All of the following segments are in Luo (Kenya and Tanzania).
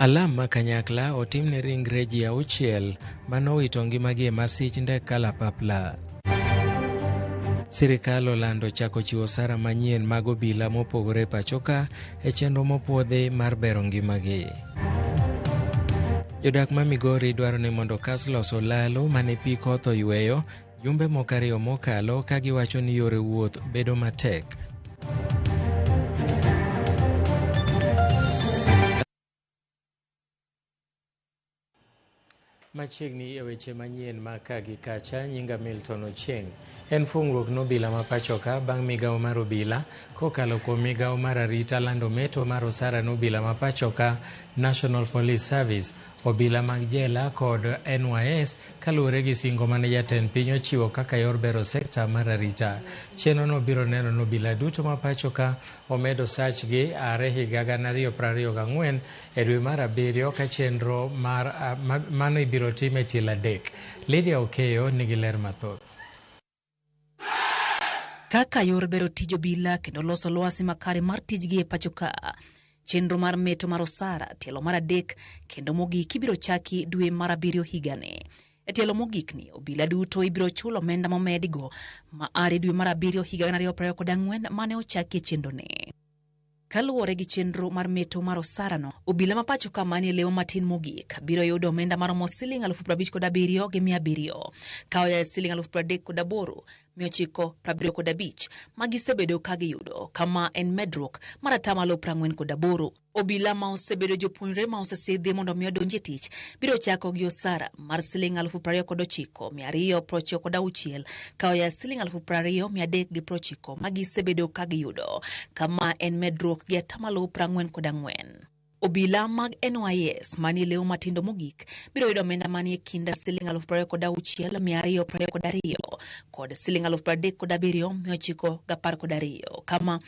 Alam ma kanyakla otimne ringre ji 6 manowito ngimagi e masich ndek kalapapla. Sirikal olando chako chiwo osara manyien mag obila mopogore e pachoka e chenro mopuodhi mar bero ngimagi. Jodak ma Migori dwaro ni mondo kas loso lalo mane pi koth oyweyo jumbe moko 2 mokalo ka giwacho ni yore wuoth bedo matek. Machiegni e weche manyien ma ka gi kacha, nyinga Milton Ochieng. En fungruok nobila ma pachoka bang' migawo mar obila kokalo kuom migawo mar arita lando meto mar osara nobila ma pachoka National Police Service, obila mag jela kod NYS kaluwore gi singo mane jatend piny ochiwo kaka yor bero sekta mar arita. Chenro no biro neno nobila duto ma pachoka omedo sachgi are higa 2024 e dwe mar 7 ka chenro mar mano ibiro tim e tielo 3. Lydia Okeyo nigi ler mathoth. Kaka yor bero tij obila kendo loso lwasi makare mar tijgi e pacho ka, chenro mar meto mar osara tielo mar 3 kendo mogik ibiro chaki dwe mar 7 higani. E tielo mogikni, obila duto ibiro chulo omenda momedigo ma are dwe mar 7 higa 2024 mane ochakie chenroni. Kaluwore gi chenro mar meto mar osarano, obila ma pacho ka manie lewo matin mogik biro yudo omenda maromo siling 57,700 ka oya e siling 38,975 ma gisebedo ka giyudo, kama en medruok mar 48%. Obila ma osebedo jopuonjre ma osesidhi mondo mi odonj e tich biro chako gi osara mar siling 29,296 ka oya siling 20,390 ma gisebedo ka giyudo, kama en medruok gi 44%. Obila mag NYS manie lewo matindo mogik biro yudo omenda manie kind siling 26,222 kod siling 37,912, kama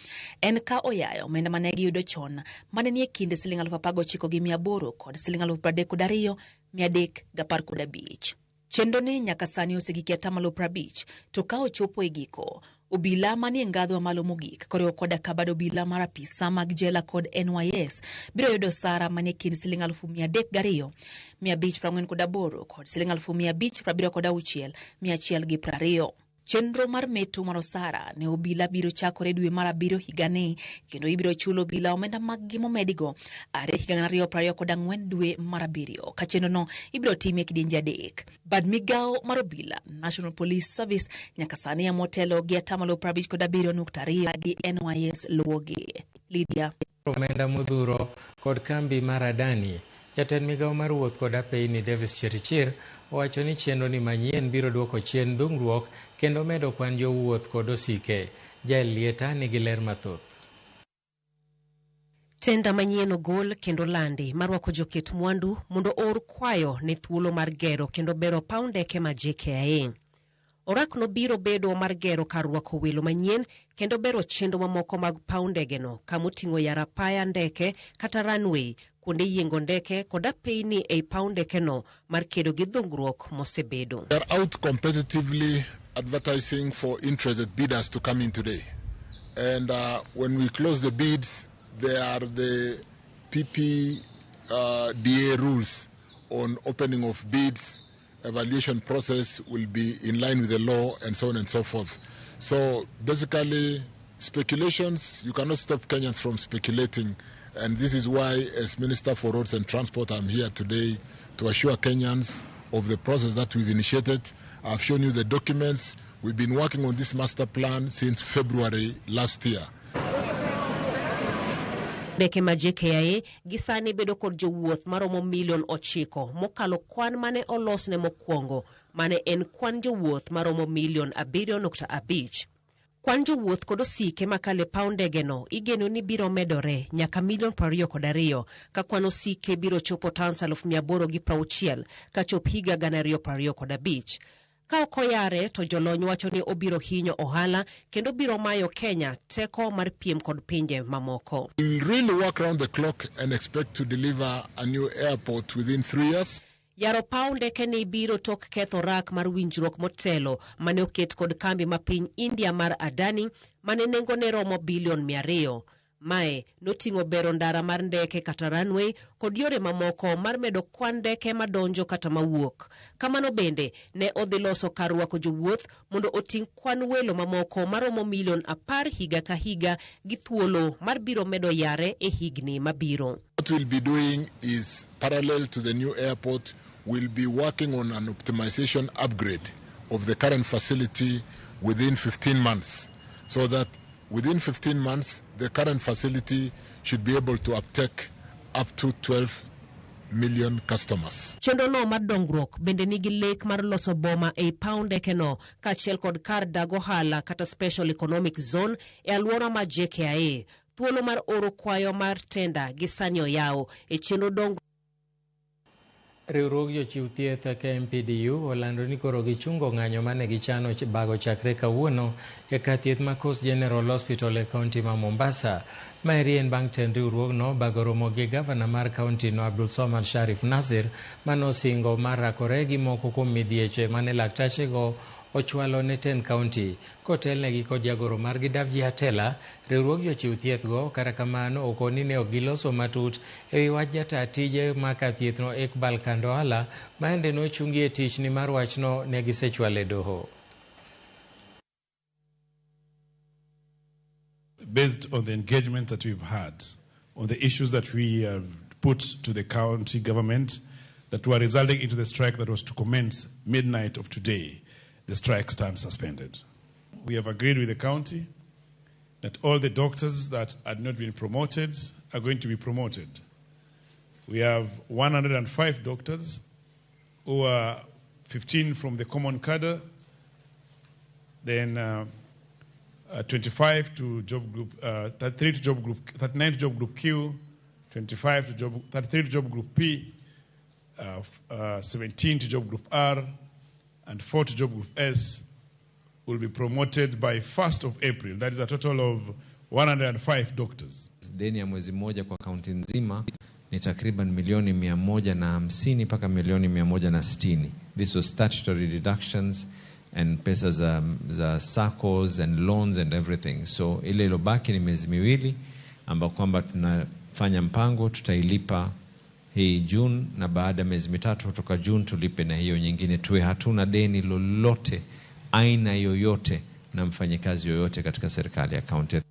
en ka oyayo omenda mane giyudo chon mane nie kind siling 19,800 kod siling 32,315. Chenro ni nyaka sani osegik e 50%, to ka ochopo e giko, obila manie ngadho malo mogik koriwo koda ka bad obila mar apisa mag jela kod NYS biro yudo osara manie kind siling 302,548 kod siling 576,120. Chenro mar meto mar osara ne obila biro chakore dwe mar 7 higani kendo ibiro chulo obila omenda mag gi momedigo are higa 2024 dwe mar 7 ka chenrono ibiro time e kidienje 3. Bad migawo mar obila National Police Service nyaka sani ema otelo gi 57.2 gi NYS luwogi. Lydia. Omenda modhuro kod kambi mar Adani. Jatend migawo mar wuoth kod apeyni Davis Chirchir owacho ni chenro ni manyien biro duoko chien dhungruok kendo medo kwan jowuoth kod osike. Jael Lieta nigi ler mathoth. Tenda manyien ogol kendo landi marwako joket mwandu mondo oor kwayo ne thuolo mar gero kendo bero paw ndeke ma JKIA. Orakno biro bedo mar gero kar rwako welo manyien kendo bero chenro mamoko mag paw ndegeno kamoting'o yar apaya ndeke kata runway, kuonde yiengo ndeke kod apeyni ei paw ndekeno mar kedo gi dhungruok mosebedo. We are out competitively advertising for interested bidders to come in today. And when we close the bids, there are the PPDA rules on opening of bids. Evaluation process will be in line with the law and so on and so forth. So basically, speculations, you cannot stop Kenyans from speculating. And this is why, as Minister for Roads and Transport, I'm here today to assure Kenyans of the process that we've initiated. I've shown you the documents. We've been working on this master plan since February last year. Ndeke ma JKIA gi sani bedo kod jowuoth maromo milion 9 mokalo kwan mane olosne mokwongo mane en kwan jowuoth maromo milion 7.5. Kwan jowuoth kod osike makalo e paw ndegeno igeno ni biro medore nyaka milion 22 ka kwan osike biro chopo tons 860,000 ka chop higa 2025. Ka ok oyare to jolony wacho ni obiro hinyo ohala kendo biro mayo Kenya teko mar piem kod pinje mamoko. We'll really work round the clock and expect to deliver a new airport within 3 years. Yaro paw ndeke ni biro tok ketho rak mar winjruok motelo mane oket kod kambi ma piny India mar Adani mane nengone romo bilion 200. Mae noting'o bero ndara mar ndeke kata runway kod yore mamoko mar medo kwan ndeke madonjo kata mawuok. Kamano bende ne odhi loso kar rwako jowuoth mondo oting' kwan welo mamoko maromo milion 10 higa ka higa gi thuolo mar biro medo yare e higni mabiro. What we'll be doing is parallel to the new airport, we'll be working on an optimization upgrade of the current facility within 15 months, so that within 15 months, the current facility should be able to uptake up to 12 million customers. Chenro no mar dongruok bende nigi lek mar loso boma ei paw ndekeno kaachiel kod kar dag ohala kata Special Economic Zone e alwora mar JKIA. Thuolo mar oro kwayo mar tenda gi sani oyaw e chenro dongruok. Riwruog jochiw thieth KMPDU olando ni koro gichungo ng'anyo mane gichano bago chakre kawuono e kar thieth ma Coast General Hospital e kaunti ma Mombasa. Maeri en bang' tend riwruogno bago romo gi gavana mar kaunti no Abdulswamad Sharif Nasir manosingo mar rakore gi moko kuom midhieche mane laktachego ochwalo ne tend kaunti. Kotelnegi kod jagoro margi Davji Atela, riwruog jochiw thieth go kata kamano okoni ne ok giloso matut ewi wach jata tije ma kar thieth no Iqbal Kandoala ma ende nochungi e tich ni mar wachno ne gisechwalo e doho. Based on the engagement that we've had, on the issues that we have put to the county government that were resulting into the strike that was to commence midnight of today, the strike stands suspended. We have agreed with the county that all the doctors that had not been promoted are going to be promoted. We have 105 doctors who are 15 from the common cadre, then 25 to job group, 33 to job group, 39 to job group Q, 25 to job, 33 to job group P, 17 to job group R, and 4 to job group S will be promoted by 1st of April. That is a total of 105 doctors. Deni ya mwezi mmoja kwa kaunti nzima ni takriban milioni 150 mpaka milioni 160. This was statutory deductions and pesa za SACCOs and loans and everything. So ile ilobaki ni miezi miwili ambao kwamba tunafanya mpango tutailipa hii June, na baada ya miezi mitatu kutoka June tulipe na hiyo nyingine, tuwe hatuna deni lolote aina yoyote na mfanyikazi yoyote katika serikali ya kaunti.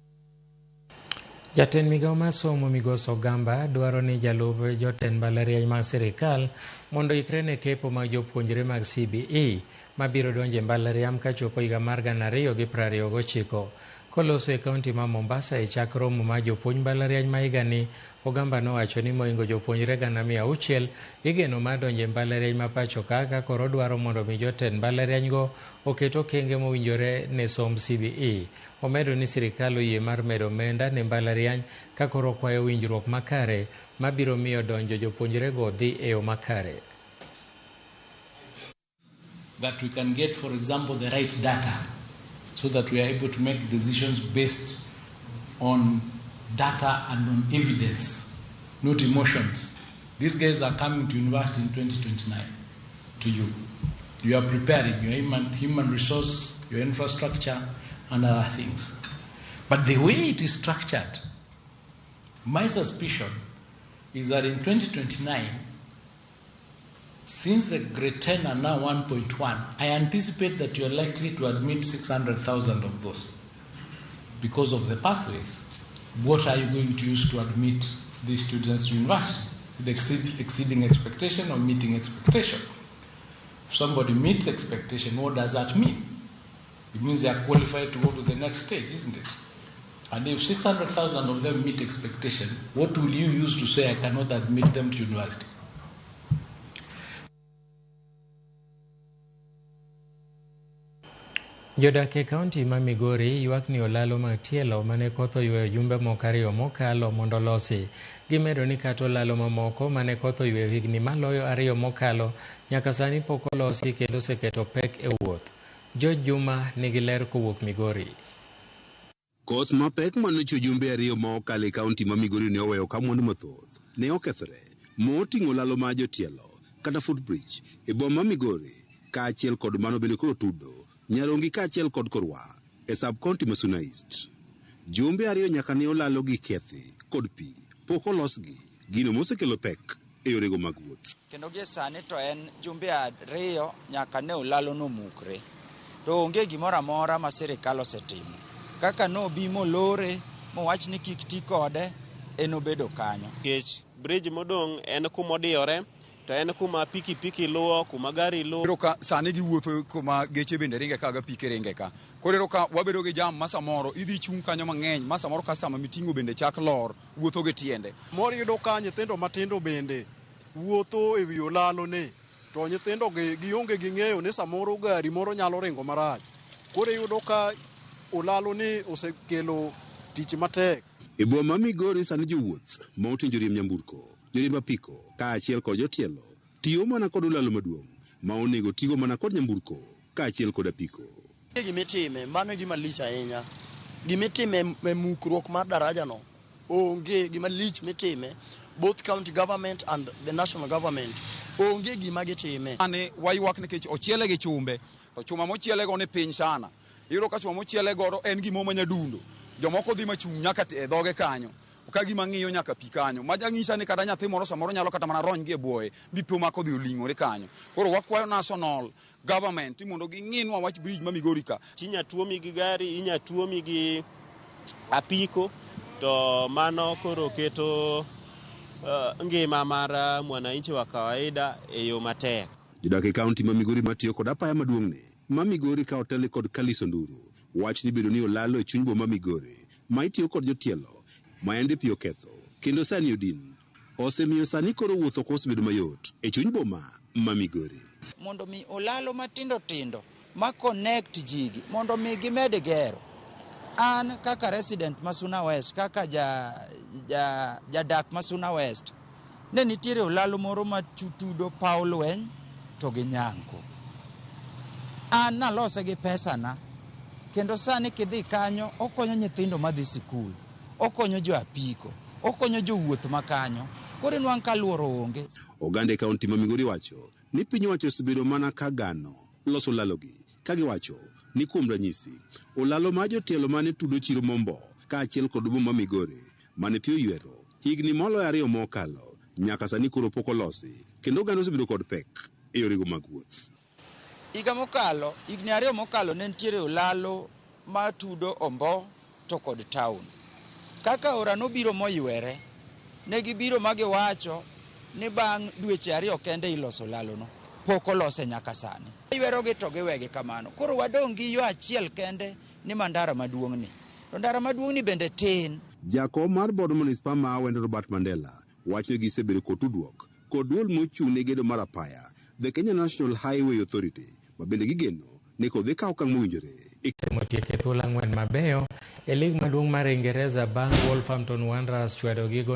Jatend migao mar somo Migosi Ogamba dwaro ni jalup jotend mbalariany mag sirikal mondo oikre ne kepo mag jopuonjre mag CBE mabiro donjo e mbalariany kachopo higa mar 2029. Koloso e kaunti ma Mombasa e chak romo mar jopuonj mbalariany ma higani, Ogamba nowacho ni mohingo jopuonjre 600,000 igeno mar donjo e mbalariany ma pacho ka koro dwaro mondo mi jotend mbalariany go oket okenge mowinjore ne somb CBE. Omedo ni sirikal oyie mar medo omenda ne mbalariany ka koro kwayo winjruok makare mabiro miyo donjo jopuonjrego dhi e yo makare. That we can get, for example, the right data so that we are able to make decisions based on data and on evidence, not emotions. These guys are coming to university in 2029 to you. You are preparing your human resource, your infrastructure, and other things. But the way it is structured, my suspicion is that in 2029, since the grade 10 are now 1.1, I anticipate that you are likely to admit 600,000 of those because of the pathways. What are you going to use to admit these students to university? Is it exceeding expectation or meeting expectation? If somebody meets expectation, what does that mean? It means they are qualified to go to the next stage, isn't it? And if 600,000 of them meet expectation, what will you use to say I cannot admit them to university? Jodak e kaunti ma Migori ywak ni olalo mag tielo mane koth oyweyo jumbe moko ariyo mokalo mondo olosi. Gimedo ni kata olalo mamoko mane koth oyweyo higni maloyo ariyo mokalo nyaka sani pok olosi kendo oseketo pek e wuoth. George Juma nigi ler kowuok Migori. Koth mapek manochwe jumbe ariyo ma okalo e kaunti ma Migori ne oweyo ka mwandu mathoth ne okethore moting'o olalo mar jotielo kata footbridge e boma ma Migori kaachiel kod mano bende koro tudo Nyarongi kaachiel kod Korwa e sub county ma Suna East. Jumbe ariyo nyaka ne olalo gi kethi kod pi pok olosgi, gino mosekelo pek e yorego mag wuoth. Kendo gie sani to en jumbe 2 nyaka ne olalo nomukre. To onge gimoro amora ma sirikal osetimo. Kaka nobi molore mowach ni kik ti kode, en obedo kanyo. Nikech bridge modong' en kumodiyore, to en kuma pikipiki luwo, kuma gari luwo. Iyudo ka sani giwuotho kuma geche bende ringe ka ga apike ringe ka. Koro iyudo ka wabedo gi jam ma samoro idhi chung' kanyo mang'eny ma samoro customer miting'o bende chak lor wuotho gi tiende. Moro iyudo ka nyithindo matindo bende wuotho e wi olalo ni to nyithindo gi gionge gi ng'eyo ni samoro gari moro nyalo ringo marach. Koro iyudo ka olalo ni osekelo tich matek. E boma ma Migori sani jowuoth ma oting'o joriemb nyamburko, joriemb apiko kaachiel kod jotielo tiyo mana kod olalo maduong' ma onego tigo mana kod nyamburko kaachiel kod apiko. Gimitime, mano e gima lich ahinya. Gimitime e mukruok mar daraja no, onge gima lich mitime. Both county government and the national government, onge gima gitime. Ani waywak nikech ochiele gi chumbe, to chuma mochiele go ni piny sana. Iyudo ka chuma mochiele godo en gimo manyadundo. Jomoko dhi machung' nyaka e dhoge kanyo. Ka gima ng'iyo nyaka pi kanyo. Maja ng'isa ni kata nyathi moro samoro nyalo kata mana rony gi e buoye, mi pi omako dhi oling'ore kanyo. Koro wakwayo national government ni mondo ging'inwa wach bridge ma Migori ka. Inya tuomi gi gari, inya tuomi gi apiko, to mano koro keto ngima mar mwananchi wa kawaida e yo matek. Jodak e kaunti ma Migori matiyo kod apaya maduong'ni ma Migori ka otele kod Kalis Onduru wach ni bedo ni olalo e chuny boma Migori ma itiyo kod jotielo ma yande pi oketho kendo sani odin osemiyo sani koro wuoth ok osebedo mayot e chuny boma ma Migori. Mondo mi olalo matindo tindo ma connect jigi mondo mi gimed gero. An kaka resident ma Suna West, kaka jadak ma Suna West, ne nitiere olalo moro ma tudo paw lweny to gi Nyanko. An nalose gi pesana, kendo sani kidhi kanyo okonyo nyithindo madhi sikul, okonyo jo apiko, okonyo jowuoth ma kanyo. Koro inwang' ka luoro onge. Oganda e kaunti ma Migori wacho ni piny owacho osebedo mana ka gano loso olalogi ka giwacho ni kuom ranyisi olalo ma jotelo mane tudo chiro Mombo kaachiel kod boma Migori mane pi oywero higni moloyo 2 mokalo nyaka sani koro pok olosi kendo oganda osebedo kod pek e yorego mag wuoth. Higa mokalo, higni 2 mokalo ne nitiere olalo ma tudo Ombo to kod town. Kaka aora nobiro moywere, ne gibiro ma giwacho ni bang' dweche 2 kende iloso olalono. Pok olose nyaka sani. Ywerogi to giwegi kamano. Koro wadong' gi yo achiel kende ni ma ndara maduong'ni. To ndara maduong'ni bende tin. Jakom mar bod manispaa ma Awendo Robert Mandela wacho ni gisebedo kod tudruok kod duol mochung' ne gedo mar apaya, The Kenya National Highway Authority, ma bende gigeno ni kodhi kawo okang' mowinjore. Motieko thuolo 4 mabeyo e lig maduong' mar Ingereza bang' Wolverhampton Wanderers chwado gi